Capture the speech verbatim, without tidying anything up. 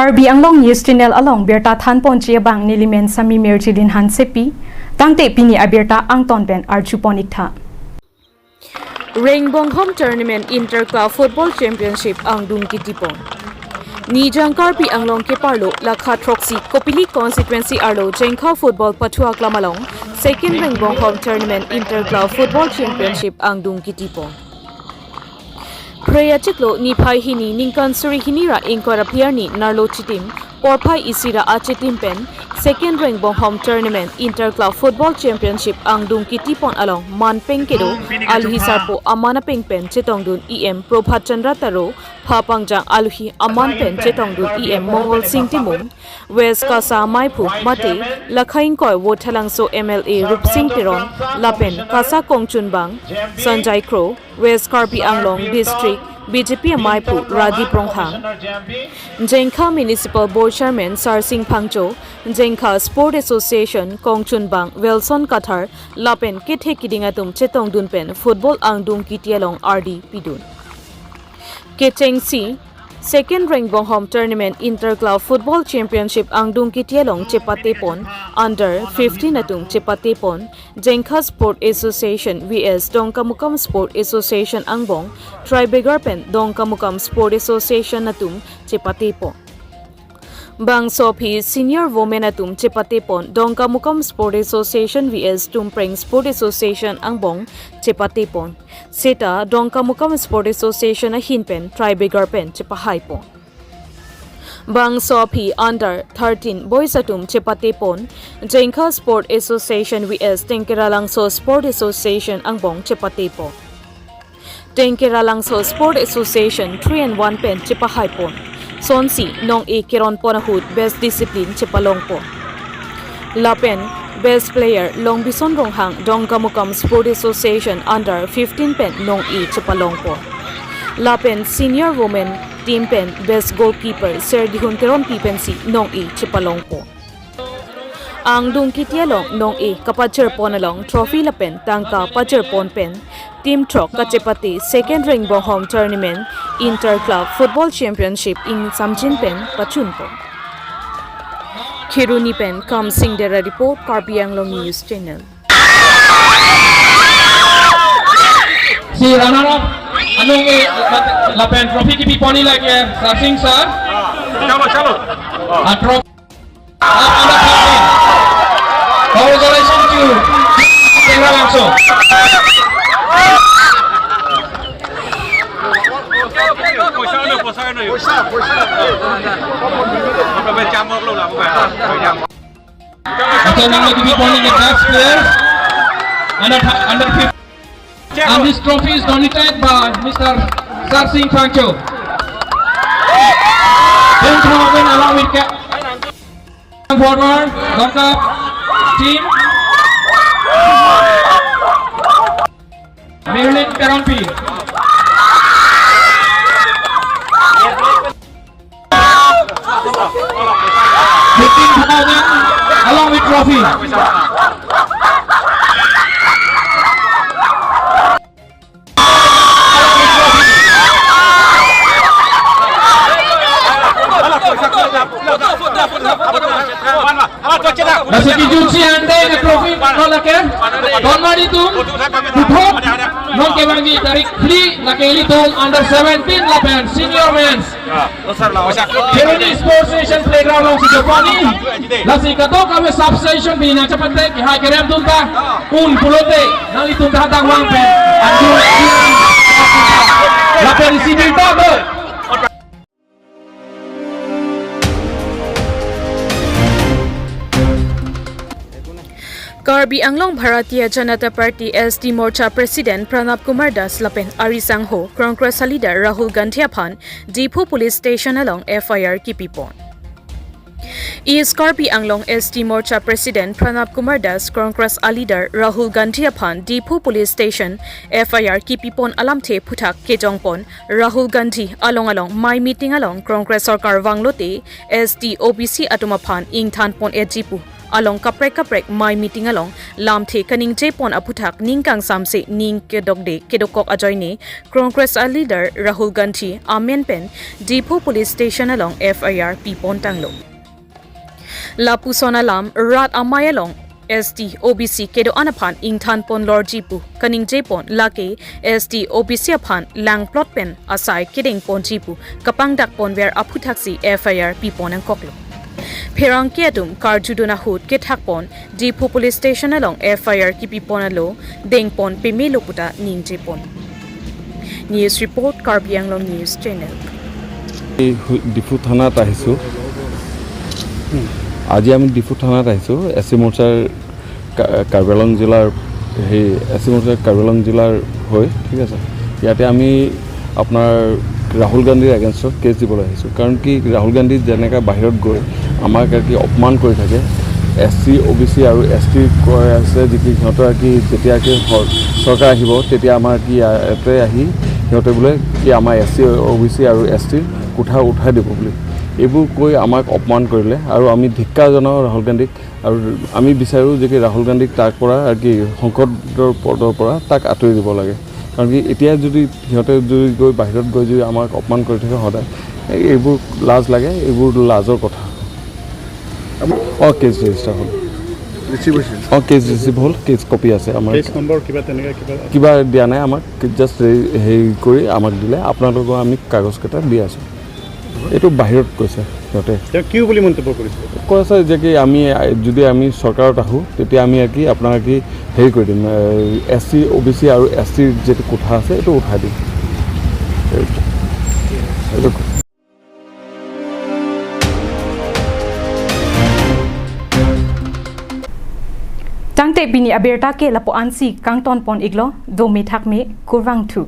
Karbi Anglong News Channel along birta thanponji abang nelimen Sami Mirjilin Hansepi, tangte pini abirta angton pen arjupon iktha. Rengbonghom Tournament Inter Club Football Championship angdung kitipon. Nijang Karbi Anglong keparlo lakha throksi Kopili constituency arlo Jengkha football pathu aklam along Second Rengbonghom Tournament Inter Club Football Championship angdung kitipon. Phre achiklo niphai hini ningkan suri hini ra ingkoi ra phli arni nerlo chitim porphai isi ra achitim pen Second Rengbonghom Tournament Inter Club Football Championship angdung kitipon along manpeng kedo alhi sarpo aman apeng pen chetongdun E M Prabhat Chandra Taro, phapangjang alhi aman pen chetongdun E M Mongol Sing Timung, West Kasa Maiphu mate lakha ingkoi Voithalangso M L A Rupsing Teron, lapen Kasa Kongchunbang Sanjay Kro, West Karbi Anglong District B J P amaiphu Radip Ronghang, Jengkha Municipal Board Chairman Sarsing Phangcho, Jengkha Sport Association Kongchunbang Wilson Kathar, lapen kethe kiding atum chetongdun pen football angdung kiti along ardi pidun. Kechengsi, Second Rengbonghom Tournament Inter Club Football Championship angdung kiti along chepatepon under fifteen atum chepatepon, Jengkha Sport Association V S Dongkamukam Sport Association angbong, Tribegar pen Dongkamukam Sport Association atum chepatepon. Bangso aphi senior women atum chepatepon, Dongkamukam Sport Association V S Tumpreng Sport Association angbong chepatepon. Seta Dongkamukam Sport Association ahin pen Tribegar pen chepahaipon. Bangso aphi under thirteen boys atum chepatepon, Jengkha Sport Association V S Tengkeralangso Sport Association angbong chepatepon. Tengkeralangso Sport Association three and one pen chepahaipon. Sonsi nong-e keronpon ahut best discipline chepalongpon. Lapen best player Longbison Ronghang Dongkamukam Sport Association under fifteen pen nong-e chepalongpon. Lapen senior women team pen best goalkeeper Serdihun Teronpi pensi nong-e chepalongpon. Angdung kiti along nong-e kapajirpon along trophy lapen tangka pajirpon pen team throk kachepate Second Rengbonghom Tournament Inter Club Football Championship ingsamjin pen pachunpon. Kheroni pen Kamsing Dera report, Karbi Anglong News Channel. Si runner up anong-e lapen trophy kipipon lake Sarsing sir. Chalo, chalo. A trophy. Congratulations to Tengkeralangso. Acha nanglo kipipon ke best players under, under fifteen. And this trophy is donated by Mister Sarsing Phangcho. Ten thousand along with ca-, forward, Dongka team. Marilyn Teronpi. Fifteen thousand along with trophy. Lasi kejutsi ante ke trophy lo lake. Tonmari atum puthot nong kevangji tarik phli lake ilitum under seventeen lapen senior men's. Kheroni Sports Station Playground alongsi jopani. Lasi kadokave substation pen nangchepate kehai kerem atum ta un pulote nanglitum ta hatang vang pen. Anju lapen isi birta do. Karbi Anglong Bharatiya Janata Party S T Morcha President Pranab Kumar Das lapen ari sangho Congress a-leader Rahul Gandhi aphan Diphu Police Station along F I R kipipon. East Karbi Anglong S T Morcha President Pranab Kumar Das, Congress a-leader Rahul Gandhi aphan Diphu Police Station F I R kipipon alamthe aphuthak kejongpon. Rahul Gandhi along along mei meeting along Congress sorkar vanglote S T O B C atum aphan ingthanpon-etji pu along kaprek kaprek mei meeting along lamthe kaningje pon aphuthak ning kangsamse ning kedokde kedokok ajoine Congress a leader Rahul Gandhi amen pen Diphu Police Station along F I R pi pon tanglo. Lapuson alam rat amei along S T O B C kedo-an aphan ingthan pon lorji pu kaningje pon, lake S T O B C aphan langplot pen asai kedeng ponji pu kapangdak ponver aphuthaksi F I R pi pon nangkoklo. Pherangke atum karjudun ahut kethak pon Diphu Police Station along F I R kipi pon alo deng pon pemelo puta ningje pon. News report, Karbi Anglong News Channel. এই হু- ডিফু থানাত আহিছোঁ। আজি আমি ডিফু থানাত আহিছোঁ, এছ চি মৰ্চাৰ কা- কাৰ্বি আংলং জিলাৰ, সেই এছ চি মৰ্চাৰ কাৰ্বি আংলং জিলাৰ হৈ, ঠিক আছে। ইয়াতে আমি আপোনাৰ ৰাহুল গান্ধীৰ এগেইনষ্টত কেছ দিবলৈ আহিছোঁ। কাৰণ কি, ৰাহুল গান্ধী যেনেকৈ বাহিৰত গৈ আমাক কি অপমান কৰি থাকে, এছ চি, অ' বি চি আৰু এছ টি কৈ আছে যে কি সিহঁতৰ কি যেতিয়া কি হ- চৰকাৰ আহিব, তেতিয়া আমাৰ কি ইয়াতে আহি সিহঁতে বোলে কি আমাৰ এছ চি, অ' বি চি আৰু এছ টিৰ কোঠা উঠাই দিব বুলি এইবোৰ কৈ আমাক অপমান কৰিলে। আৰু আমি ধিক্কাৰ জনাওঁ ৰাহুল গান্ধীক। আৰু আমি বিচাৰোঁ যে কি ৰাহুল গান্ধীক তাৰ পৰা আৰু কি সংসদৰ পদৰ পৰা তাক আঁতৰি দিব লাগে। কাৰণ কি এতিয়া যদি সিহঁতে যদি গৈ বাহিৰত গৈ যদি আমাক অপমান কৰি থাকে সদায়, এই- এইবোৰ লাজ লাগে, এইবোৰ লাজৰ কথা। আমাৰ- অ, কেছ ৰেজিষ্টাৰ হ'ল। ৰিচিভ হৈছে? অ, কেছ ৰিচিভ হ'ল, কেছ কপি আছে আমাৰ। কেছ নম্বৰ কিবা তেনেকুৱা কিবা? কিবা দিয়া নাই আমাক, জাষ্ট হেৰি কৰি আমাক দিলে, আপোনালোকক আমি কাগজকেইটা দি আছোঁ। এইটো বাহিৰত কৈছে সিহঁতে। তেওঁ কিয় বুলি মন্তব্য কৰিছে? কৈছে যে কি আমি, যদি আমি চৰকাৰত আহোঁ, তেতিয়া আমি কি আপোনাক কি হেৰি কৰি দিম, এছ চি, অ' বি চি আৰু এছ টিৰ যিটো কোঠা আছে, এইটো উঠাই দিম। এইটো, এইটো Tangte pini abirta ke lapu-ansi kangton pon iklo, dome thakme, kurvangthu.